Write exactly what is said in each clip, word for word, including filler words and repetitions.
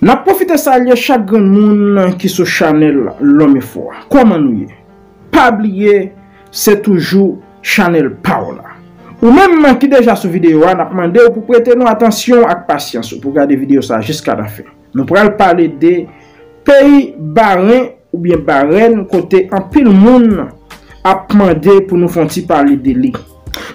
N ap pwofite salye chak grenn moun ki sou chanèl Lòm Enfo a. Kòman nou ye? Pa bliye, se toujou chanèl pa w la. Ou menm ki deja sou videyo a, n ap mande w pou prete nou atansyon ak pasyans ou pou gade videyo sa a jiska lafen. Nou pral pale de peyi Baren oubyen Barèn, kote anpil moun ap mande pou nou fè yon ti pale de li.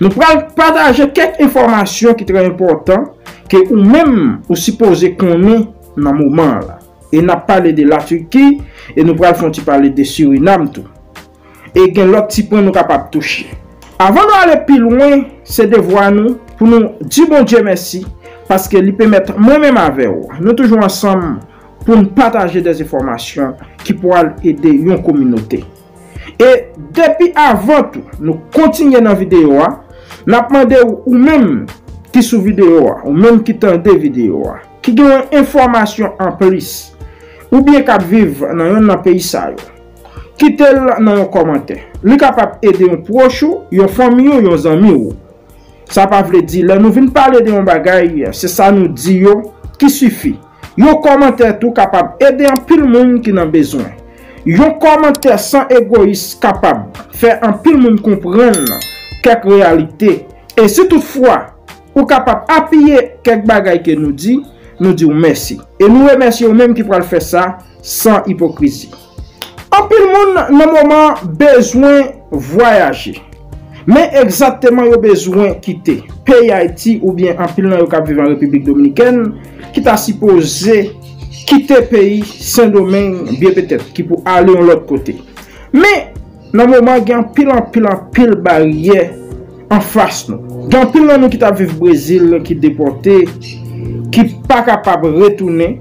Nou pral pataje kèk enfòmasyon ki trè enpòtan ke ou menm ou sipoze konnen nan moman an la. E n ap pale de Latiki, e nou pral fè yon ti pale de Sirinam tou. E gen lòt ti pwen nou kapab touche. Avan nou ale pi lwen, se devwa nou pou nou di Bondye mèsi, paske li pèmèt mwen menm avè w, nou toujou ansanm pou n pataje de enfòmasyon ki pral ede yon kominote. E depi avan tou, nou kontinye nan videyo a, n ap mande w, ou menm ki sou videyo a, ou menm ki tande videyo a, ki gen yon enfòmasyon anplis, oubyen k ap viv nan yonn nan peyi sa yo, kite l nan yon kòmantè. Li kapab ede yon pwòch ou, yon fanmi w, yon zanmi w. Sa pa vle di lè nou vin pale de yon bagay, se sa nou di yo ki sifi. Yon kòmantè tou kapab ede anpil moun ki nan bezwen. Yon kòmantè san egoyis kapab fè anpil moun konprann kèk reyalite. E si toutfwa ou kapab apiye kèk bagay ke nou di, nou di w mèsi. E nou remèsye ou menm ki pral fè sa san ipokrizi. Anpil moun nan moman bezwen vwayaje. Men egzakteman yo bezwen kite peyi Ayiti oubyen anpil nan yo k ap viv an Repiblik Dominikèn ki ta sipoze kite peyi Sendomeng byen petèt ki pou ale yon lòt kote. Men nan moman gen anpil, anpil, anpil baryè anfas nou. Gen anpil nan nou ki t ap viv Brezil ki depòte, ki pa kapab retounen,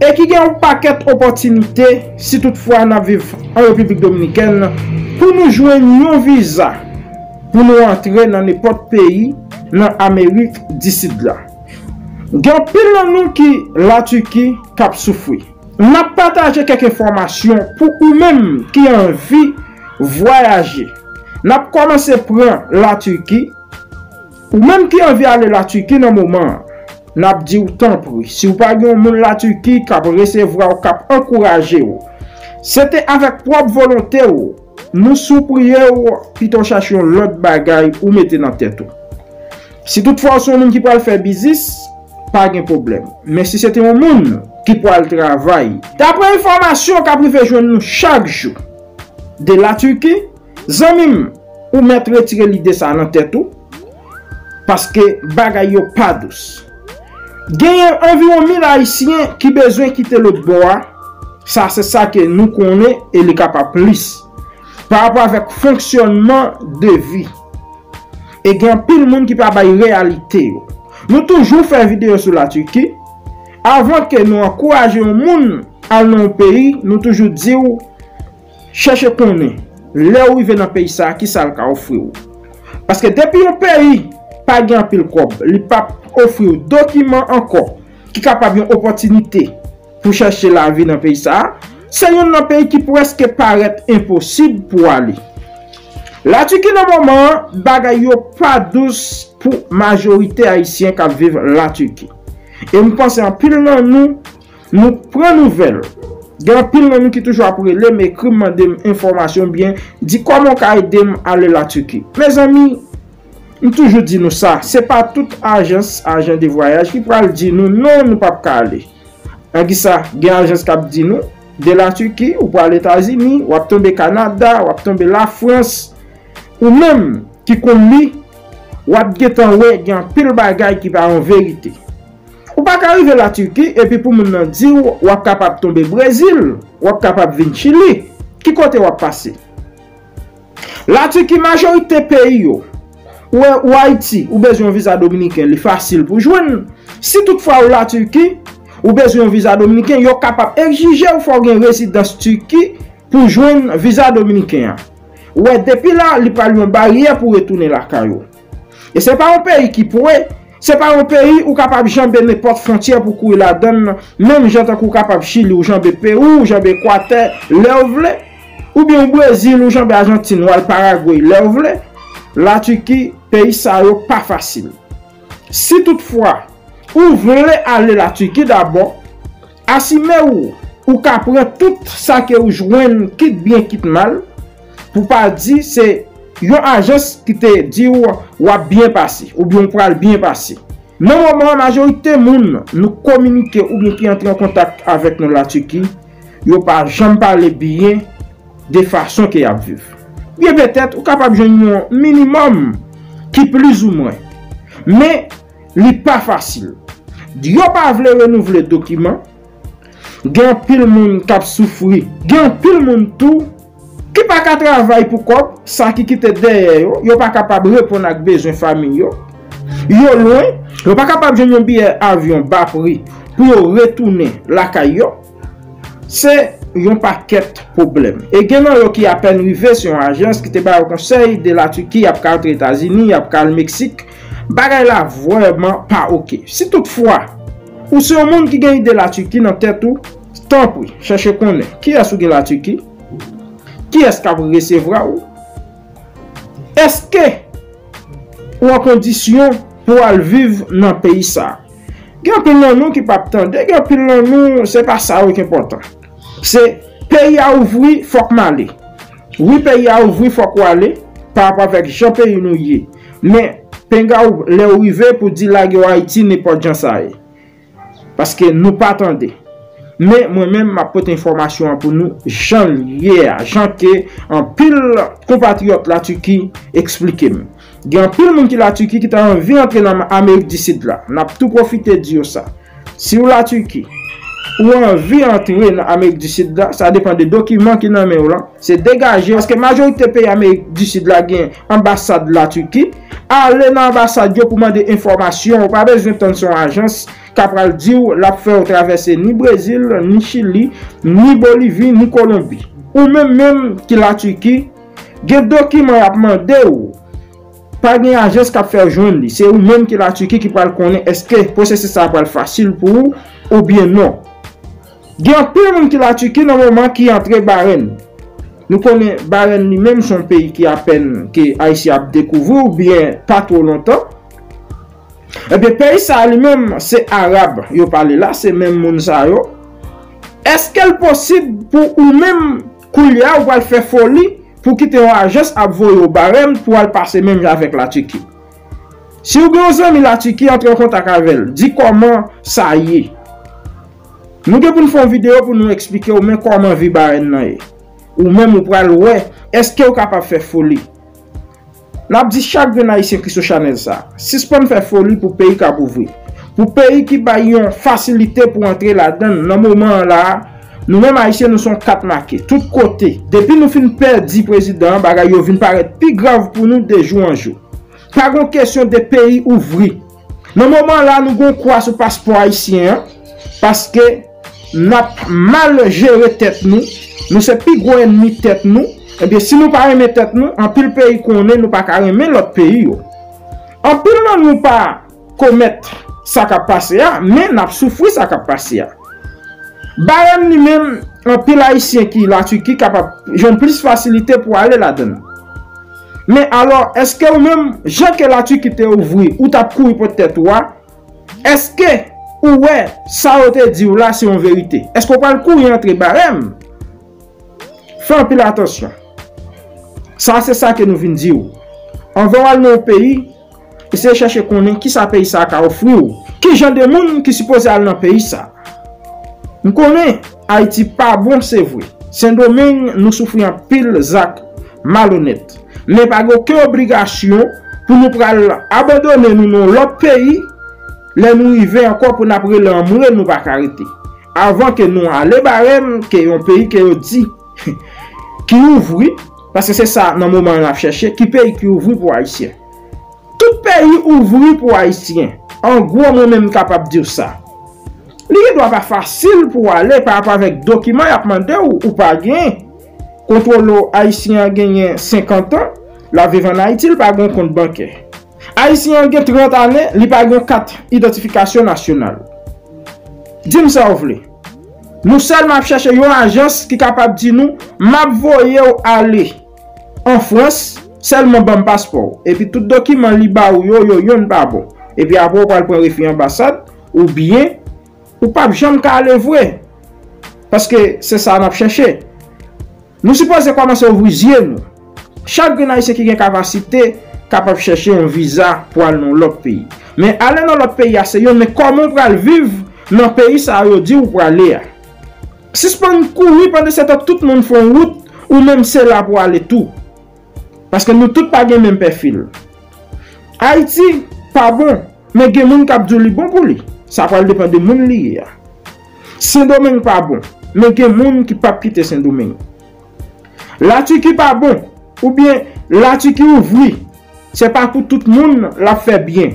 e ki gen yon pakèt opòtinite, si toutfwa n ap viv an Repiblik Dominikèn, pou nou jwenn yon viza pou nou antre nan nenpòt peyi nan Amerik di Sid la. Gen anpil nan nou ki Latiki k ap soufri. N ap pataje kèk enfòmasyon pou ou menm ki anvi vwayaje. N ap kòmanse pran Latiki. Ou menm ki anvi ale Latiki nan moman an, n ap di w tanpri, si w pa gen yon moun Latiki k ap resevwa w, k ap ankouraje w, se te avèk pwòp volonte w, nou sipriye w, pito w chache yon lòt bagay ou mete nan tèt ou. Si toutfwa w se yon moun ki pral fè biznis, pa gen pwoblèm. Men si se te yon moun ki pral travay, dapre enfòmasyon k ap rive jwenn nou chak jou de Latiki, zanmi m, ou mèt retire lide sa nan tèt ou, paske bagay yo pa dous. Genyen anviwon mil Ayisyen ki bezwen kite lòt bò a, sa se sa ke nou konnen e li ka pa plis, pa rapò avèk fonksyònman de vi. E gen anpil moun ki pa bay reyalite yo. Nou toujou fè videyo sou Latiki. Avan ke nou ankouraje yon moun al nan yon peyi, nou toujou di w, chèche konnen, lè w rive nan peyi sa a, kisa l ka ofri w. Paske depi yon peyi pa gen anpil kòb, li p ap ofri w dokiman ankò ki kapab yon opòtinite pou chèche lavi nan peyi sa a, se youn nan peyi ki prèske parèt enposib pou ale. Latiki nan moman an, bagay yo pa dous pou majorite Ayisyen k ap viv Latiki. E m panse anpil nan nou, nou pran nouvèl. Gen anpil nan nou ki toujou ap rele m, ekri m, mande m enfòmasyon oubyen di kòman w ka ede m ale Latiki. Mezanmi, m toujou di nou sa, se pa tout ajans, ajan de vwayaj ki pral di nou non, nou p ap ka ale. Nan kisa, gen ajans k ap di nou, de Latiki, ou pral Etazini, w ap tonbe Kanada, w ap tonbe Lafrans, ou menm ki konn li, w ap gentan wè gen anpil bagay ki pa yon verite. Ou pa ka rive Latiki epi pou moun nan di w w ap kapab tonbe Brezil, w ap kapab vin Chili. Ki kote w ap pase? Latiki majorite peyi yo. Ou wè, ou Ayiti, ou bezwen yon viza dominiken, li fasil pou jwenn. Si toutfwa ou Latiki, ou bezwen yon viza dominiken, yo kapab egzije w fò w gen rezidans Tiki pou jwenn viza dominiken an. Ou wè, depi la, li pral yon baryè pou retounen lakay ou. E se pa yon peyi ki pre, se pa yon peyi ou kapab janbe nenpòt fwontyè pou kouri ladan l, menm jan tankou w kapab Chili, ou janbe Pewou, ou janbe Ekwatè, lè w vle, oubyen ou Brezil, ou janbe Ajantin, ou al Paragwe, lè w vle. Latiki, peyi sa yo pa fasil. Si toutfwa ou vle ale Latiki dabò, Asime w, ou ka pran tout sa ke ou jwenn, kit byen, kit mal, pou pa di se yon ajans ki te di w w ap byen pase, oubyen w pral byen pase. Nan moman an, majorite moun nou kominike oubyen ki antre an kontak avèk nou Latiki, yo pa janm pale byen de fason ke y ap viv. Byen petèt, ou kapab jwenn yon minimòm ki plizoumwen. Men, li pa fasil. Yo pa vle renouvle dokiman. Gen anpil moun k ap soufri. Gen anpil moun tou ki pa ka travay pou kòb, sa ki kite dèyè yo. Yo pa kapab reponn ak bezwen fanmi yo. Yo lwen, yo pa kapab jwenn yon biyè avyon ba pri pou yo retounen lakay yo. Se yon pakèt pwoblèm. E gen nan yo ki apèn rive, se yon ajans ki te ba yo konsèy de Latiki, y ap ka antre Etazini, y ap ka al Meksik. Bagay la vrèman pa oke. Si toutfwa, ou se yon moun ki gen ide Latiki nan tèt ou, tanpri, chèche konnen kiyès ou gen Latiki, kiyès k ap resevwa w, èske ou an kondisyon pou al viv nan peyi sa a. Gen anpil nan nou ki p ap tande, gen anpil nan nou, se pa sa yo ki enpòtan. Se peyi a ouvri, fòk m ale. Wi, peyi a ouvri, fòk w ale, pa rapò avèk jan peyi nou ye. Men, penga w lè w rive pou di lage w Ayiti nenpòt jan sa ye. Paske nou pa tande. Men mwen menm, m ap pote enfòmasyon an pou nou jan l ye a, jan ke anpil konpatriyòt Latiki eksplike m. Gen anpil moun ki Latiki ki ta anvi antre nan Amerik di Sid la. N ap tou pwofite di yo sa. Si w Latiki, ou anvi antre nan Amerik di Sid la, sa depann de dokiman ki nan men w lan. Se degaje, paske majorite peyi Amerik di Sid la gen anbasad Latiki. Ale nan anbasad yo pou mande enfòmasyon. Ou pa bezwen tann se yon ajans k ap pral di w l ap fè w travèse ni Brezil, ni Chili, ni Bolivi, ni Kolonbi. Ou menm menm ki Latiki, gen dokiman y ap mande w. Pa gen ajans k ap fè w jwenn li. Se ou menm ki Latiki ki pral konnen èske pwosesis sa a pral fasil pou ou oubyen non. Gen anpil moun ki Latiki nan moman ki antre Barèn. Nou konnen Barèn li menm se yon peyi ki apèn ke Ayisyen ap dekouvri oubyen pa twò lontan. Ebyen, peyi sa a li menm, se Arab yo pale la, se menm moun sa yo. Èske l posib pou ou menm, koulye a, ou pral fè foli pou kite yon ajans ap voye w Barèn pou al pase menm jan avèk Latiki? Si w gen yon zanmi Latiki, antre an kontak avè l, di kòman sa ye. Nou gen pou n fè yon videyo pou nou eksplike w men kòman vi Barèn nan ye. Ou menm ou pral wè, èske w kapab fè foli? N ap di chak grenn Ayisyen ki sou chanèl sa, sispann fè foli pou peyi k ap ouvri, pou peyi ki bay yon fasilite pou antre ladan l nan moman an la a. Nou menm Ayisyen, nou se yon kat make tout kote. Depi nou fin pèdi prezidan an, bagay yo vin parèt pi grav pou nou de jou an jou. Pa gon kesyon de peyi ouvri. Nan moman la, nou gon kwa sou paspò ayisyen an, paske n ap mal jere tèt nou, nou se pi gwo ènmi tèt nou. Ebyen, si nou pa renmen tèt nou, anpil peyi konnen nou pa ka renmen lòt peyi yo. Anpil nan nou pa komèt sa k ap pase a, men n ap soufri sa k ap pase a. Barèn li menm, anpil Ayisyen ki Latiki kapab jwenn plis fasilite pou ale ladan l. Men alò, èske ou menm, jan ke Latiki te ouvri, ou t ap kouri pote tèt ou a? Èske ou wè sa yo te di w la se yon verite? Èske w pral kouri antre Barèn? Fè anpil atansyon. Sa se sa ke nou vin di w. Anvan w al nan yon peyi, eseye chèche konnen kisa peyi sa a ka ofri w. Ki jan de moun ki sipoze al nan peyi sa a? M konnen Ayiti pa bon, se vre. Sendomeng, nou soufri anpil zak malonèt. Men pa gen okenn obligasyon pou nou pral abandone nou nan yon lòt peyi. Lè nou rive ankò pou n ap rele anmwe, nou pa ka rete. Avan ke nou ale Barèn, ke yon peyi ke yo di ki ouvri, paske se sa nan moman an n ap chèche, ki peyi ki ouvri pou Ayisyen? Tout peyi ouvri pou Ayisyen. An gwo, mwen menm m kapab di w sa. Li gendwa pa fasil pou w ale pa rapò avèk dokiman y ap mande w, ou pa gen. Kontwolo Ayisyen an genyen senkant an, l ap viv ann Ayiti, li pa gen yon kont bankè. Ayisyen an gen trant ane, li pa gen yon kat idantifikasyon nasyonal. Di m sa w vle. Nou sèlman ap chèche yon ajans ki kapab di nou, "M ap voye w ale an Frans, sèlman ban m paspò w." Epi tout dokiman li ba w yo, yo yonn pa bon. Epi apre w pral pran refi anbasad, oubyen ou p ap janm ka ale vre. Paske se sa n ap chèche. Nou sipoze kòmanse ouvri zye nou. Chak grenn Ayisyen ki gen kapasite kapab chèche yon viza pou al nan yon lòt peyi. Men ale nan lòt peyi a se youn, men kòman w pral viv nan peyi sa a yo di w prale a? Sispann kouri pandan se tan tout moun fè yon wout, ou menm se la pou ale tou. Paske nou tout pa gen menm pèfil. Ayiti pa bon, men gen moun k ap di w li bon pou li. Sa pral depann de moun li ye a. Sendomeng pa bon, men gen moun ki p ap kite Sendomeng. Latiki pa bon, oubyen Latiki ouvri, se pa pou tout moun l ap fè byen.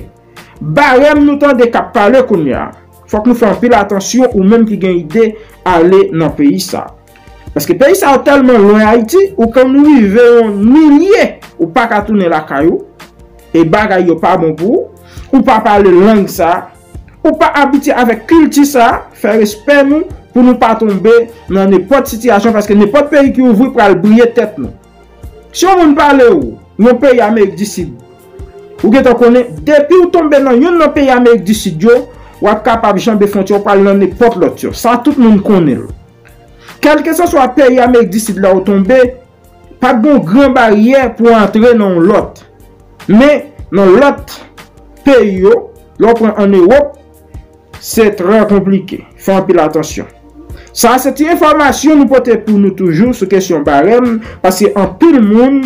Barèm nou tande k ap pale kounye a. Fòk nou fè anpil atansyon, ou menm ki gen ide ale nan peyi sa. Paske peyi sa yo tèlman lwen Ayiti, ou konn rive yon milye, ou pa ka tounen lakay ou, e bagay yo pa bon pou ou, ou pa pale lang sa, ou pa abitye avèk kilti sa, fè respè nou pou nou pa tonbe nan nenpòt sitiyasyon, paske nenpòt peyi ki ouvri pral briye tèt nou. Si yon moun pale w yon peyi Amerik di Sid, ou gentan konnen, depi w tonbe nan youn nan peyi Amerik di Sid yo, w ap kapab janbe fwontyè w pral nan nenpòt lòt yo. Sa tout moun konnen l. Kèlkeswa peyi Amerik di Sid la w tonbe, pa t gen yon gran baryè pou w antre nan yon lòt. Men, nan lòt peyi yo, lè w pran ann Ewòp, se trè konplike. Fè anpil atansyon. Sa se ti enfòmasyon nou pote pou nou toujou sou kesyon barèm, paske anpil moun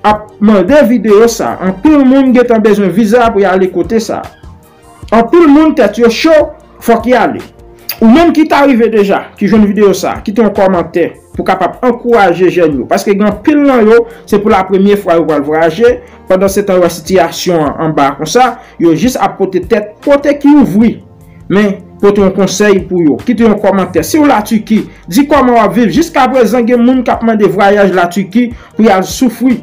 ap mande videyo sa. Anpil moun gentan bezwen viza pou y ale kote sa. Anpil moun tèt yo cho, fòk y ale. Ou menm ki ta rive deja, ki jwenn videyo sa, kite yon kòmantè pou kapab ankouraje jèn yo. Paske gen anpil nan yo, se pou la premye fwa yo pral vwayaje, pandan se tan yo wè sitiyasyon an anba konsa, yo jis ap pote tèt kote ki ouvri. Men, pote yon konsèy pou yo. Kite yon kòmantè. Si w Latiki, di kòman w ap viv. Jiskaprezan, gen moun k ap mande vwayaj Latiki pou y al soufri.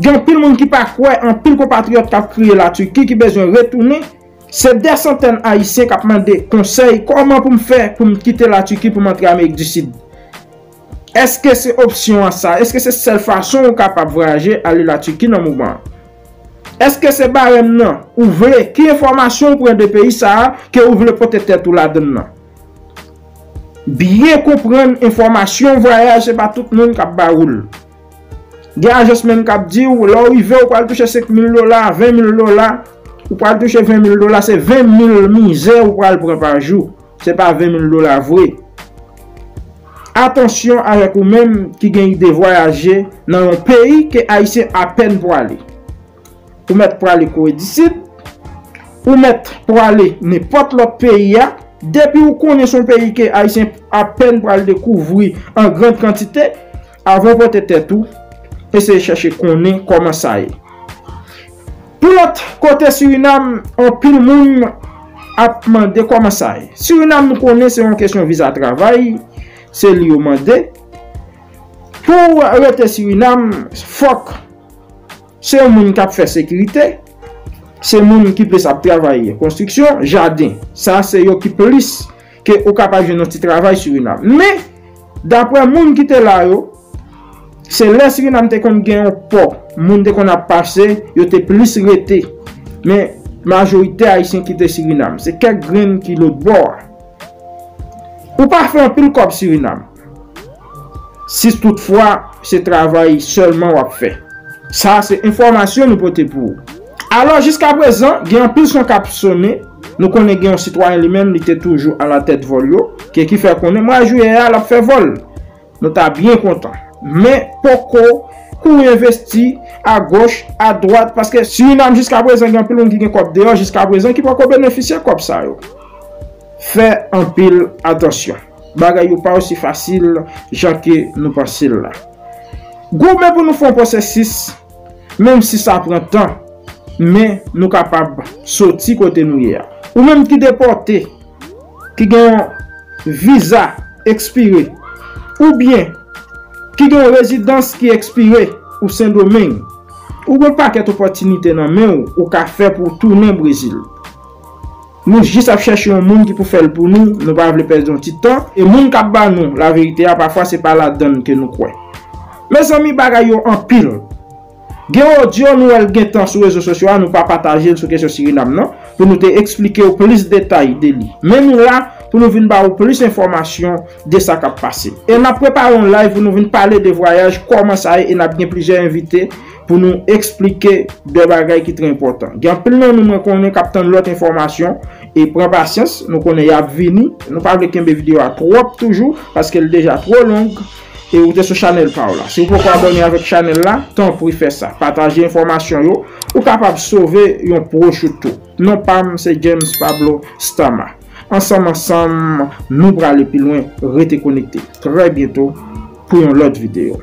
Gen anpil moun ki pa kwè, anpil konpatriyòt k ap kriye Latiki ki bezwen retounen. Se dè santèn Ayisyen k ap mande konsèy, kòman pou m fè pou m kite Latiki pou m antre Amerik di Sid? Èske se opsyon an sa? Èske se sèl fason ou kapab vwayaje ale Latiki nan moman an? Èske se barèm nan ou vle? Ki enfòmasyon ou pran de peyi sa a ke ou vle pote tèt ou ladann nan? Byen konprann enfòmasyon vwayaj se pa tout moun k ap ba ou l. Gen ajans menm k ap di w, lè w rive, ou pral touche senk mil dola, ven mil dola, ou pral touche ven mil dola, se ven mil mizè ou pral pran pa jou. Se pa ven mil dola vre. Atansyon avèk ou menm ki gen ide vwayaje nan yon peyi ke Ayisyen apèn pwale. Ou mèt pwale Kore di Sid, ou mèt pwale nenpòt lòt peyi a, depi ou konnen se yon peyi ke Ayisyen apèn pral dekouvri an grann kantite, avan w pote tèt ou, eseye chèche konnen kòman sa ye. Pou lòt kote Sirinam, anpil moun ap mande kòman sa ye. Sirinam, nou konnen se yon kesyon viza travay, se li yo mande. Pou w rete Sirinam, fòk se yon moun k ap fè sekirite, se moun ki plis ap travay konstriksyon, jaden. Sa se yo ki plis ke ou kapab jwenn yon ti travay Sirinam. Men, daprè moun ki te la yo, se lè Sirinam te konn gen yon pò, moun te konn ap pase, yo te plis rete. Men, majorite Ayisyen kite Sirinam. Se kèk grenn ki lòtbò a. Ou pa fè anpil kòb Sirinam. Si toutfwa se travay sèlman w ap fè. Sa se enfòmasyon nou pote pou ou. Alò, jiskaprezan, gen anpil son k ap sonnen. Nou konnen gen yon sitwayen li menm, li te toujou alatèt vòl yo, ke ki fè konnen mwa jiyè a, l ap fè vòl. Nou ta byen kontan. Men, poko, kouri envesti, agoch, adwat, paske Sirinam jiskaprezan, gen anpil moun ki gen kòb deyò, jiskaprezan, ki poko benefisye kòb sa yo. Fè anpil atansyon. Bagay yo pa osi fasil jan ke nou panse l la. Goumen pou nou fè yon pwosesis, menm si sa pran tan, men nou kapab soti kote nou ye a. Ou menm ki depòte, ki gen yon viza ekspire, oubyen ki gen yon rezidans ki ekspire ou Sendomeng, ou gen pakèt opòtinite nan men w, ou ka fè pou w tounen Brezil. Nou jis ap chèche yon moun ki pou fè l pou nou, nou pa vle pèdi yon ti tan, e moun k ap ba nou laverite a, pafwa se pa ladann ke nou kwè. Mezanmi, bagay yo anpil. Gen odyo nou wè l gentan sou rezo sosyo a, nou pa pataje l sou kesyon Sirinam nan, pou nou te eksplike w plis detay de li. Men nou la pou nou vin ba ou plis enfòmasyon de sa k ap pase. E n ap prepare yon live pou nou vin pale de vwayaj, kòman sa ye, e n ap gen plizyè envite pou nou eksplike de bagay ki trè enpòtan. Gen anpil nan nou mwen konnen k ap tann lòt enfòmasyon, e pran pasyans, nou konnen y ap vini. Nou pa vle kenbe videyo a twòp toujou, paske l deja twò long. E ou te sou chanèl pa w la. Si w poko abòne avèk chanèl la, tanpri fè sa. Pataje enfòmasyon yo, ou kapab sove yon pwòch ou tou. Non pa m se James Pablo Stama. Ansanm ansanm, nou prale pi lwen, rete konekte. Trè byento pou yon lòt videyo.